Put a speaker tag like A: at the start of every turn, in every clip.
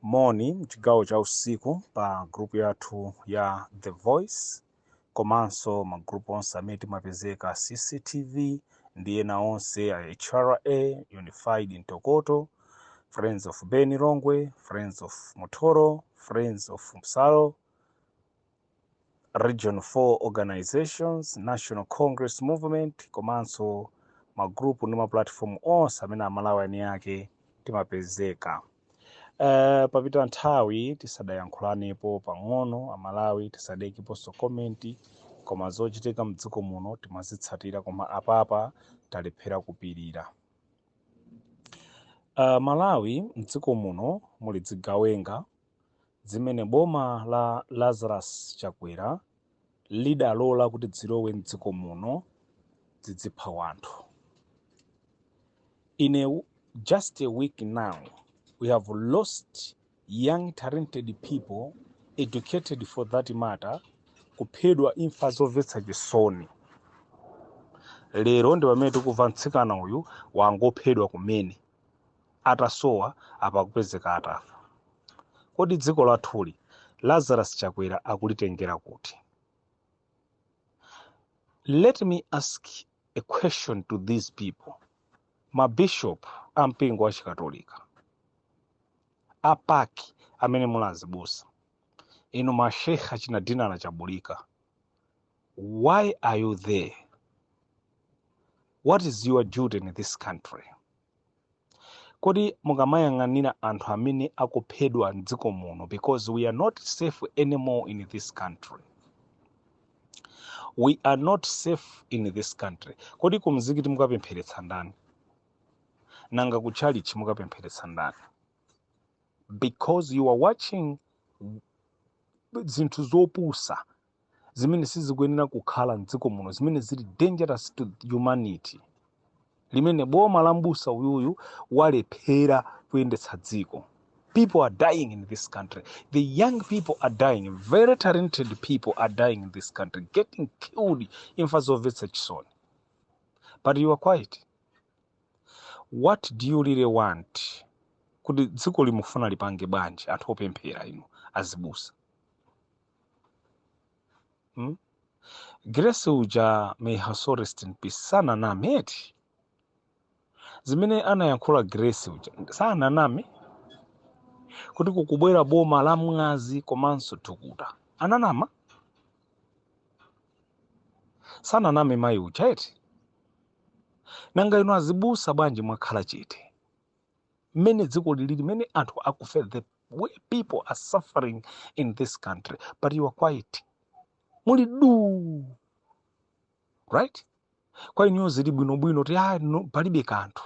A: Moni mchigawo cha usiku pa group yathu ya The Voice komanso magrupu onse amene timapezeka, CCTV ndi ena onse a HRA, Unified Ntokoto, Friends of Beni Longwe, Friends of Mutoro, Friends of Msalo, Region 4 Organizations, National Congress Movement, komanso magrupu ndi mapulatifomu onse amene Amalawi eni ake timapezeka. Papita nthawi tisadayankhulanepo pang'ono Amalawi, tisadaikeponso comment, koma zochitika mdziko muno timazitsatira, koma apapa talephera kupirira. Malawi, mdziko muno muli zigawenga zimene boma la Lazarus Chakwera lidalola kuti zilowe mdziko muno zidzipha wanthu. In just a week now, we have lost young talented people, educated for that matter, kuphedwa imfa zomvetsa chisoni. Lero ndi pamene tikumva mtsikana uyu wangophedwa kumene, atasowa, apa kupezeka atafa. Kodi dziko lathuli Lazarus Chakwera akulitengera kuti? Let me ask a question to these people. Mabishop a mpingo wa Chikatolika, a PAC amene muli azibusa, inu mashekha china dinala chabulika, why are you there? What is your duty in this country? Kodi mukamayang'anira anthu amene akuphedwa mdziko muno, because we are not safe anymore in this country. We are not safe in this country. Kodi kumzikiti mukapempheretsa ndani? Nanga ku chalichi mukapempheretsa ndani? Because you are watching zinthu zopusa zimene sizikuyenera kukhala mdziko muno, zimene zili dangerous to humanity, limene boma la mbusa uyuyu walephera kuyendetsa dziko. People are dying in this country. The young people are dying. Very talented people are dying in this country, getting killed, imfa zomvetsa chisoni, but you are quiet. What do you really want? Kuti dziko limufuna lipange bwanji, anthu opemphera inu azibusa? Grace uja, may her soul rest in peace, sananame eti? Zimene anayankhula Grace uja sananame kuti kukubwera boma la mwazi komanso thukuta. Ananama? Sananame mayi uja eti? Nanga inu azibusa bwanji mwakhala chete mmene dziko lilili, mmene anthu akufe, the way people are suffering in this country, but you are quiet, muli duu, right? Kwa inuyo zili bwinobwino ti ah, no, palibe kanthu.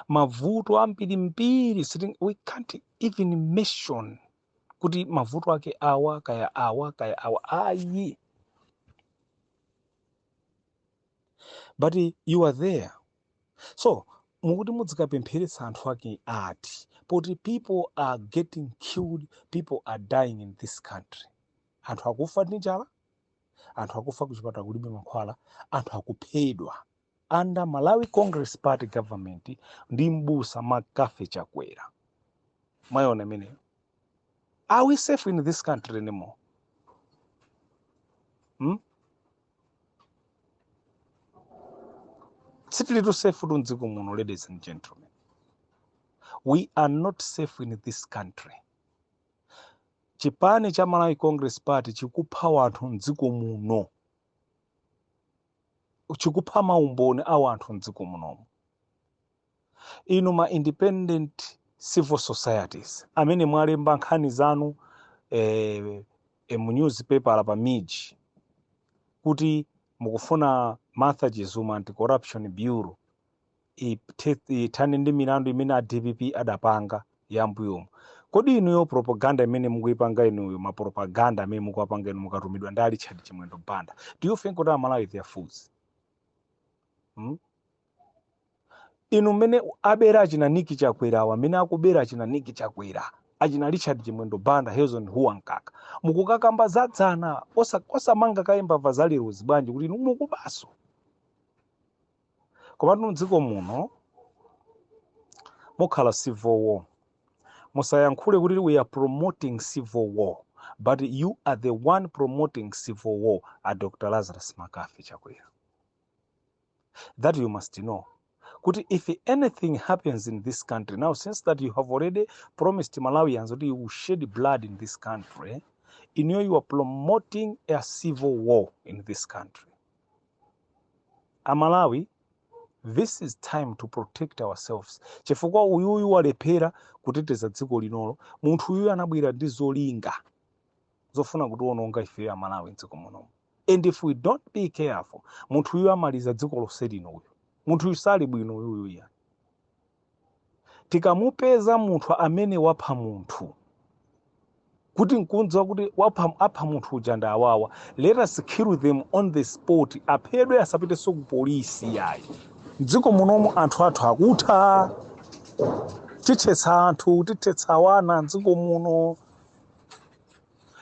A: Mavuto ambirimbiri we can't even mention kuti mavuto ake awa kaya awa kaya awa, ayi, but you are there. So mukuti mudzikapempheretsa anthu ake ati, poti people are getting killed, people are dying in this country? Anthu akufa ndi njala, anthu akufa kuchipatala kulibe mankhwala, anthu akuphedwa under Malawi Congress Party government ndi mbusa Makafe Chakwera. Mwayiona imeneyo? Are we safe in this country anymore? Sitilitu safe tu mdziko muno. Ladies and gentlemen, we are not safe in this country. Chipani cha Malawi Congress Party chikupha wanthu mdziko muno, chikupha maumboni a wanthu mdziko munomu. Inu ma independent civil societies amene mwalemba nkhani zanu mu newspaper pa MIJ kuti mukufuna Martha Chizuma, Anti-Corruption Bureau ithane ndi milandu imene a DPP adapanga yambuyomu, kodi inuyo propaganda imene mukuyipanga inuyo, mapropaganda amene mukuwapanga inu mukatumidwa ndi Richard Chimwendo Banda, do you think kuti Amalawi, they are fools? Inu mmene abera achina Niki Chakwera, amene akubera achina Niki Chakwera, achina Richard Chimwendo Banda, Hezon Huwa Mkaka, mukukakamba zadzana, osamanga kaye mbava zalerozi bwanji kuti inu mukubaso? Komatu mdziko muno mukhala civil war. Musayankhule kuti we are promoting civil war, but you are the one promoting civil war, a Dr Lazarus McCarthy Chakwera. That you must know kuti if anything happens in this country now, since that you have already promised Malawians that you will shed blood in this country, in you are promoting a civil war in this country. Amalawi, this is time to protect ourselves, chifukwa uyuyu walephera kuteteza dziko linolo. Munthu uyuyu anabwera ndi zolinga zofuna kutiwononga ife Amalawi mdziko munomu, and if we don't be careful, munthu uyu amaliza dziko lonse lino. Uyu munthu uyu sali bwino uyuyu ya. Tikamupeza munthu amene wapha munthu, kuti nkundziwa kuti wapha, apha munthu uja ndi awawa, let us kill them on the spot. Aphedwe, asapitenso ku polisi yayi. Mdziko munomu anthu athu akutha, tithetsa anthu, tithetsa wana mdziko muno,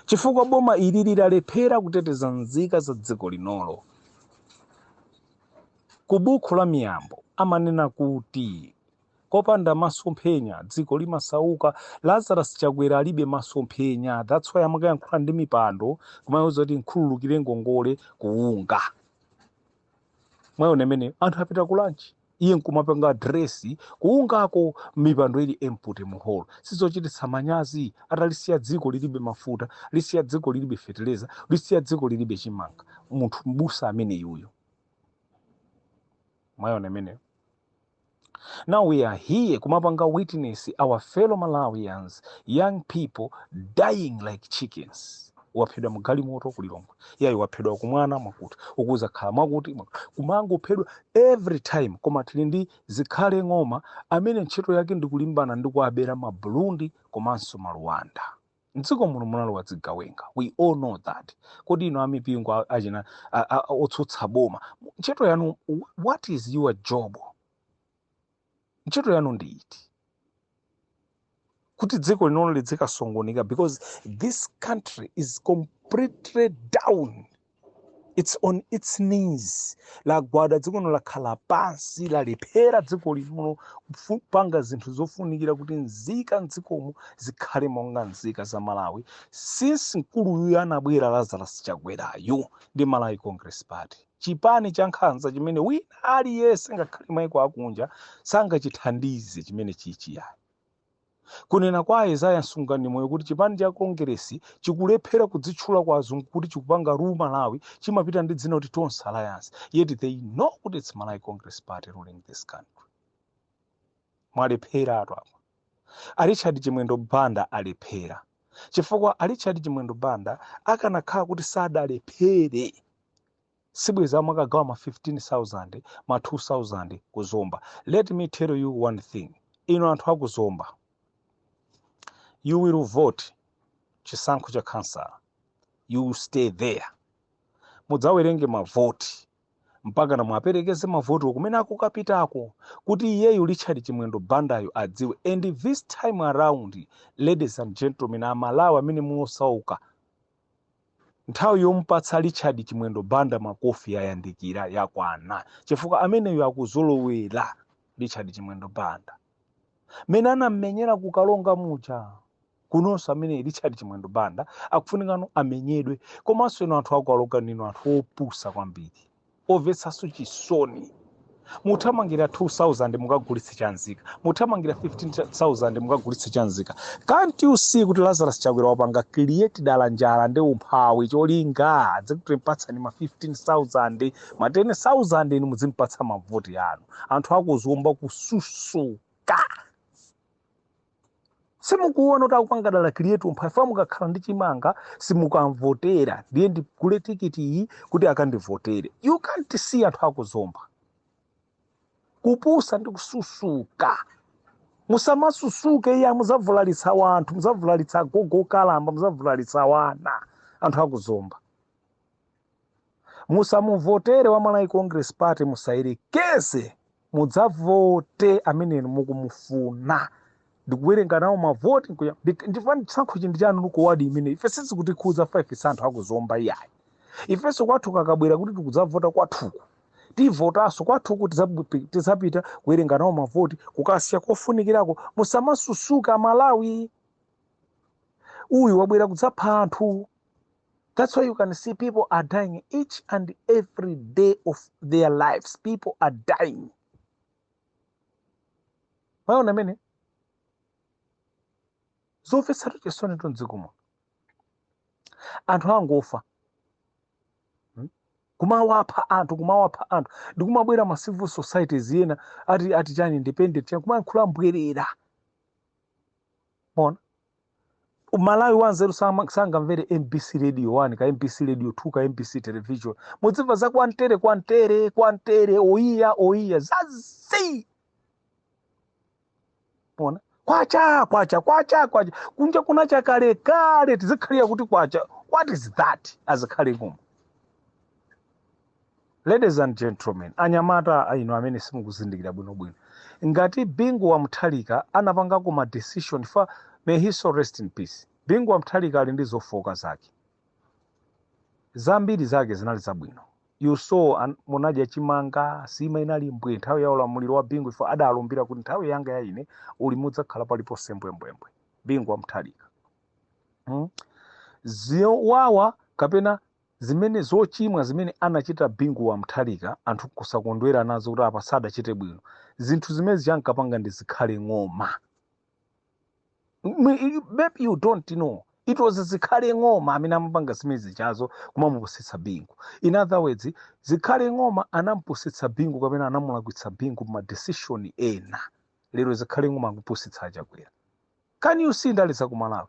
A: chifukwa boma ili lilalephera kuteteza nzika za dziko linolo. Ku buku la Miyambo amanena kuti kopanda masomphenya dziko limasauka. Lazarus Chakwera alibe masomphenya. That's why amakayankhula ndi mipando kumayuza kuti nkhululukire ngongole kuunga mwayo imene anthu apita ku lunch, iye nkumapanga address kuungako, mipando ili empty mu hall. Sizochititsa manyazi atalisiya dziko lilibe mafuta, lisiya dziko lilibe feteleza, lisiya dziko lilibe chimanga, munthu mbusa amene yuyo mwayona imeneyo. Now we are here kumapanga witness our fellow Malawians, young people dying like chickens. Waphedwa mgalimoto kuLilongwe, iyayi waphedwa kumwana mwakuti, ukuza khala mwakuti, kumangophedwa every time. Koma tili ndi Zikhale Ng'oma amene ntchito yake ndikulimbana ndi kuabera Maburundi komanso Maruwanda. Mdziko muno munalowa zigawenga, we all know that. Kodi ino amipingo achina otsutsa boma, ntchito yanu, what is your job? Ntchito yanu ndi iti kuti dziko linono lidzikasongonika? Because this country is completely down, it's on its knees, lagwada dziko lino, lakhala pansi, lalephera dziko linono kupanga zinthu zofunikira kuti nzika mdzikomo zikhale monga nzika za Malawi. Since mkuluyu anabwera, Lazarus Chakwerayu, ndi Malawi Congress Party, chipani cha nkhanza chimene wina aliyense ngakhale maiko akunja sangachithandize chimene chichiyayi. Kunena kwa Isaiah Msungani Moyo kuti chipani cha Kongeresi chikulephera kudzitchula kwa azungu kuti chikupanga rule Malawi, chimapita ndi dzina kuti Tonse Alliance, yet they know kuti it's Malawi Congress Party ruling this country. Mwalephera atu apa. A Richard Chimwendo Banda alephera, chifukwa a Richard Chimwendo Banda akanakhala kuti sadalephere, sibweza mwakagawa ma 15,000, ma 2000 kuZomba. Let me tell you one thing, ino anthu akuzomba, you will vote chisankho cha kansala, you will stay there, mudzawerenge mavoti mpaka na mwaperekeze mavoti kumene akukapitako, kuti iyeyu Richard Chimwendo Bandayo adziwe. And this time around, ladies and gentlemen, Amalawi amene munosauka, nthawi yomupatsa Richard Chimwendo Banda makofi yayandikira, yakwana, chifukwa ameneyo akuzolowera. Richard Chimwendo Banda mene anammenyera kukalonga muja, kunonso amene Richard Chimwendo Banda akufunikano amenyedwe. Komanso ino anthu akukalonga nino anthu opusa kwambiri, omvetsanso chisoni. Muthamangira 2000 mukagulitse chanzika, muthamangira 15,000 mukagulitse chanzika. Can't you see kuti Lazarus Chakwera wapanga create dala njala ndi umphawi, cholinga adzikuti mpatsani ma 15,000, ma 10,000, inu muzimpatsa mavoti anu? Anthu akuzomba kususuka, simukuona kuti akupanga dala create umphawi? Fa mukakhala ndi chimanga simukamvotera, ndiye ndigule tikiti iyi kuti akandivotere. You can't see anthu akuzomba kupusa ndi kususuka? Musamasusuke iya, muzavulalitsa wanthu, muzavulalitsa agogo kalamba, muzavulalitsa wana. Anthu akuzomba, musamuvotere wa Malawi Congress Party, musayerekeze. Mudzavote amene mukumufuna ndikuwerenga nawo mavoti ndifani. Chisankho chi ndi chanu ku wadi imene ife sizikutikhudza. 5 si anthu akuzomba iyayi. Ifenso kwathu kakabwera kuti tikudzavota kwathuku, Tivotanso kwathu kuti tizapita kuwerenga nawo mavoti kukasiya kofunikirako. Musamasusuka Malawi, uyu wabwera kudzapha anthu. That's why you can see people are dying each and every day of their lives. People are dying. Mwaona amene zomvetsatu chisoni tu mdziko muno, anthu angofa. Kumawapha anthu, kumawapha anthu, ndikumabwera ma civil societies ena ati chani, independent chani, kumayankhula mbwerera. Mona Malawi wanzeru sangamvere MBC Radio 1 ka MBC Radio 2 ka MBC Television. Mudzimva za kwantere, kwantere, kwantere, oiya, oiya, zazi. Mona kwacha, kwacha, kwacha, kwacha, kunja kunacha kale kale, tizikhalira kuti kwacha. What is that? Azikhale kumo. Ladies and gentlemen, anyamata aino amene simukuzindikira bwinobwino, ngati Bingu wa Mutharika anapangako ma decision fa, may he so rest in peace. Bingu wa Mutharika ali ndi zofoka zake, zambiri zake zinali zabwino. You saw munadya chimanga, sima inali mbwe nthawi ya ulamuliro wa Bingu. Ifo adalumbira kuti nthawi yanga ya ine uli mudzakhala paliponse mbwembwembwe. Bingu wa Mutharika, Ziwawa kapena zimene zochimwa zimene anachita Bingu wa Mutharika, anthu kusakondwera nazo kuti apa sadachite bwino, zinthu zimene zichankapanga ndi Zikhale Ng'oma. Maybe you don't know, it was Zikhale Ng'oma amene amapanga zimene zichazo kumamupusitsa Bingu. In other words, Zikhale Ng'oma anampusitsa Bingu kapena anamulakwitsa Bingu ma decision ena. Lero Zikhale Ng'oma akupusitsa Achakwera. Can you see ndale za ku Malawi?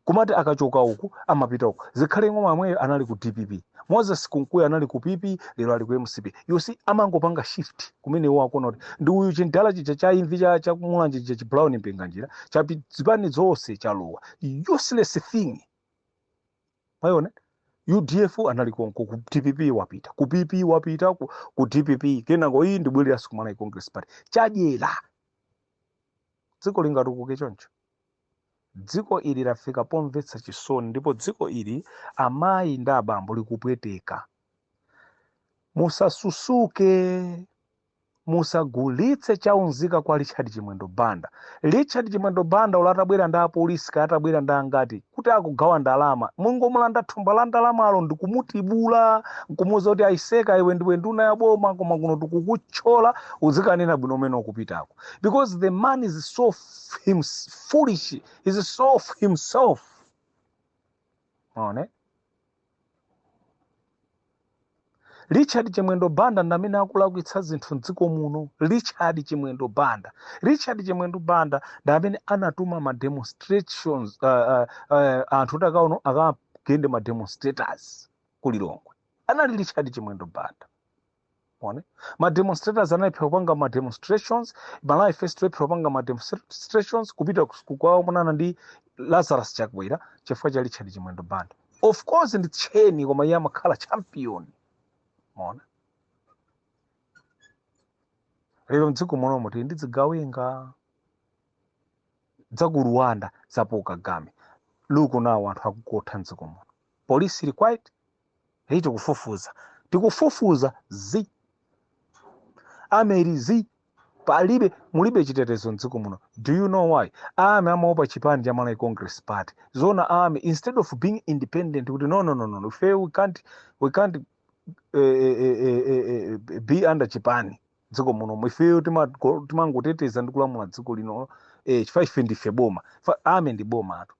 A: Kumati akachoka uku amapita uku. Zikhale Ng'oma amweyo anali ku DPP, Moses Kunkuyu anali ku PP, lero ali ku MCP. You see, amangopanga shift kumene iwo akuona kuti ndi uyu. Chindala chija cha imvi cha Mulanje chija, chi Brown Mpinganjira, chapi zipani zonse chalowa. Useless thing. Mwayiona, UDF anali konko, ku DPP wapita, ku PP wapita, ku DPP kenako iyi ndibwereranso ku Malawi Congress Party. Chadyera. Dziko lingatukuke choncho? Dziko ili lafika pomvetsa chisoni, ndipo dziko ili, amayi ndi abambo, likupweteka. Musasusuke, musagulitse chaunzika kwa Richard Chimwendo Banda. Richard Chimwendo Banda ula atabwera ndi apolisi, kaya atabwera ndi angati kuti akugawa ndalama, mungomulanda thumba la ndalamalo ndikumutibula, nkumuwuza kuti aiseka iwe ndiwe nduna ya boma, koma kuno tikukuchola, uzikanena bwino umene ukupitako, because the man is so him, foolish, is so of himself. Maone Richard Chimwendo Banda ndi amene akulakwitsa zinthu mdziko muno. Richard Chimwendo Banda, Richard Chimwendo Banda ndi amene anatuma ma demonstrations, anthu kuti akaono akagende ma demonstrators ku Lilongwe. Anali Richard Chimwendo Banda. One ma demonstrators analephera kupanga ma demonstrations, Malawi First lephera kupanga ma demonstrations kupita kukaonana ndi Lazarus Chakwera chifukwa cha Richard Chimwendo Banda. Of course ndi tcheni, koma iye amakhala champion. Maona lero mdziko munomo tili ndi zigawenga za ku Rwanda, za Paul Kagame. Look now, anthu akukotha mdziko muno, polisi ili quiet. Hey, tikufufuza, tikufufuza zi ameri zi palibe, mulibe chitetezo mdziko muno. Do you know why? Army amaopa chipani cha Malawi Congress Party. Zona army, instead of being independent kuti no, no, no, no, ife we can't be under chipani dziko muno, ifeyo timangoteteza ndi kulamula dziko lino, chifukwa ife ndife boma. Army ndi boma atu.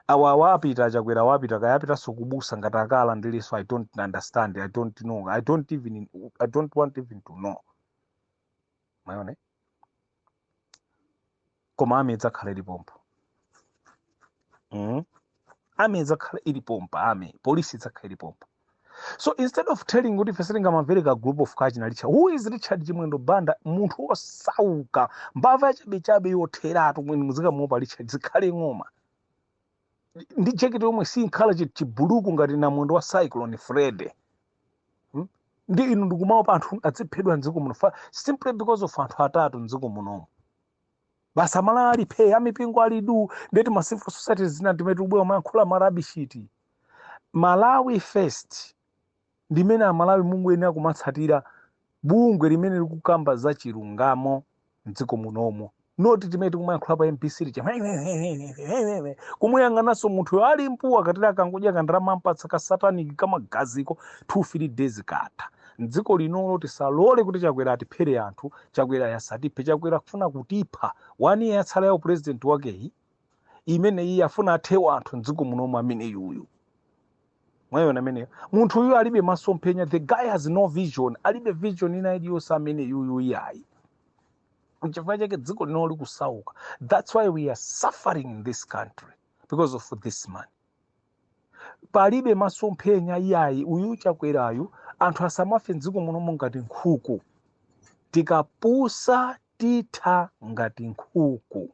A: Awa wapita Achakwera, wapita kaya apitanso kubusa ngati akala ndiliso. I don't understand, I don't know, I don't want even to know. Mayone, koma army idzakhala ilipompo. Army idzakhala ilipompa, army, polisi idzakhala ilipompo. So instead of telling kuti ife sitingamamvere ka group of kachina Richard, who is Richard Chimwendo Banda? Munthu osauka, mbava yachabechabe yotheratu. Mwini muzikamuopa Richard Zikhale Ng'oma ndi jaketi yomwe sinkhala chibuluku ngati namwendo wa Cyclone Freddy, Ndi inu ndikumaopa anthu adziphedwa mdziko muno simply because of anthu atatu mdziko munomu. Basa mala ali phe, amipingo ali du, ndeti ma civil society zina timene tikubwera mayankhula ma rubbish. Malawi First. Ndimene Amalawi munguyenera kumatsatira bungwe limene likukamba za chilungamo mdziko munomo, not timene tikumayankhula pa MBC licha, kumuyang'ananso munthuyo ali mpuwa katera, akangodya kandalama ampatsa kasataniki kamagaziko, 2 3 days katha. Mdziko linolo tisalole kuti Chakwera atiphere anthu. Chakwera yasatiphe. Chakwera kufuna kutipha. One year yatsala yawo president wakeyi imene iye afuna athewa anthu mdziko munomo. Amene yuyu mwayona ameneyo, munthu uyu alibe masomphenya. The guy has no vision, alibe vision ina iliyonse amene yuyu iyayi. Nchifukwa chake dziko lino likusauka. That's why we are suffering in this country, because of this man. Palibe masomphenya iyayi uyu Chakwerayu. Anthu asamafe mdziko munomo ngati nkhuku. Tikapusa titha ngati nkhuku,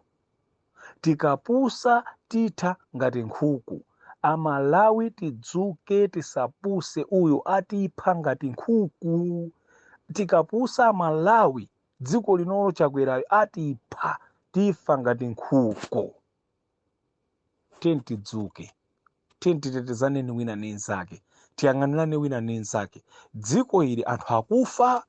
A: tikapusa titha ngati nkhuku. Amalawi tidzuke, tisapuse. Uyu atipha ngati nkhuku tikapusa. Amalawi, dziko linolo Chakwerayo atipha, tifa ngati nkhuku. Tiyeni tidzuke, tiyeni titetezaneni wina ndi nzake, tiyang'anirane wina ndi nzake. Dziko ili anthu akufa.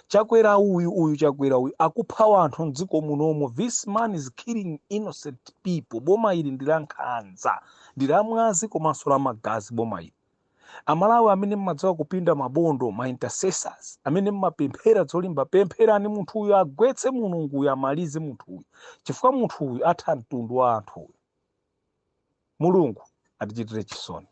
A: Chakwera uyu, uyu Chakwera uyu akupha anthu mdziko munomo. This man is killing innocent people. Boma ili ndi la nkhanza, ndi la mwazi komanso la magazi boma ili. Amalawi amene mmadziwa kupinda mabondo, ma intercessors amene mmapemphera zolimba, pempherani munthu uyu agwetse, Mulungu uyu amalize munthu uyu, chifukwa munthu uyu atha mtundu wa anthu uyu. Mulungu atichitire chisoni.